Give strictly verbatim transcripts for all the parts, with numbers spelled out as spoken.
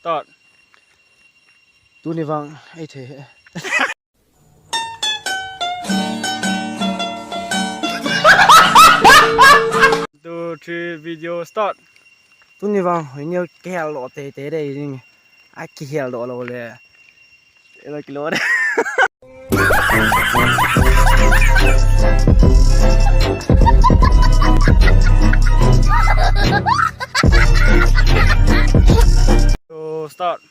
Start. Tuni vang, ei thei he. Two, three, video start. Tuni vang, hoi neo kihel lo tei tei dei jing. A kihel lo lo le. Ela kilo de. So, start.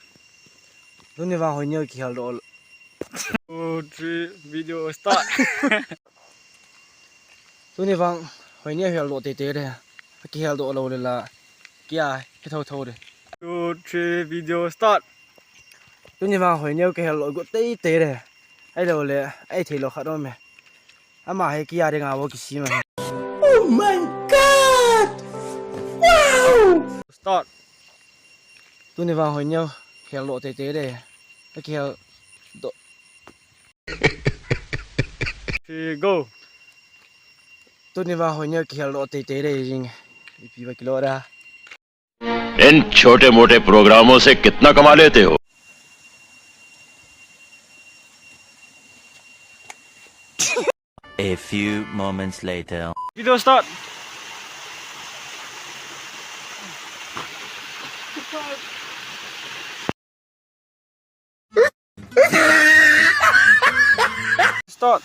Tuni vang hoi neo kihel lo. Two, three, video start. Tuni vang hoi neo hel lo tei tei de. Kihel lo lo le la. Kia, he tho tho de. Two, three, video start. Tuni vang hoi neo kihel lo go tei tei de. Ai lo le, ei thei lo khat om e. Ama he kia de nga wo kisi ma. Oh my God! Wow! Start. Tuni vang hoi neo hel lo tei tei de. Kihel do. Three, go. Tuni vang hoi neo kihel lo tei tei de jing. Ipi ba kilo da. इन छोटे मोटे प्रोग्रामों से कितना कमा लेते हो? A few moments later. Video start. Start.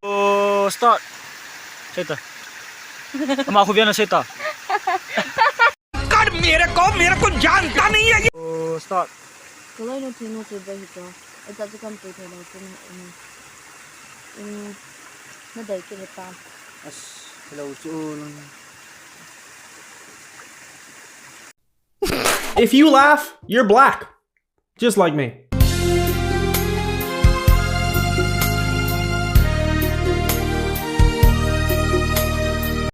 Oh, start. Seta. Ama khu vian na seta. कर मेरे को, मेरे को जानता नहीं है ये। Oh, start. Kalai no thino se ba hita. Eta tu kam tu thino tu na. Um, na dai ke bata. As, hello chu. If you laugh, you're black. Just like me.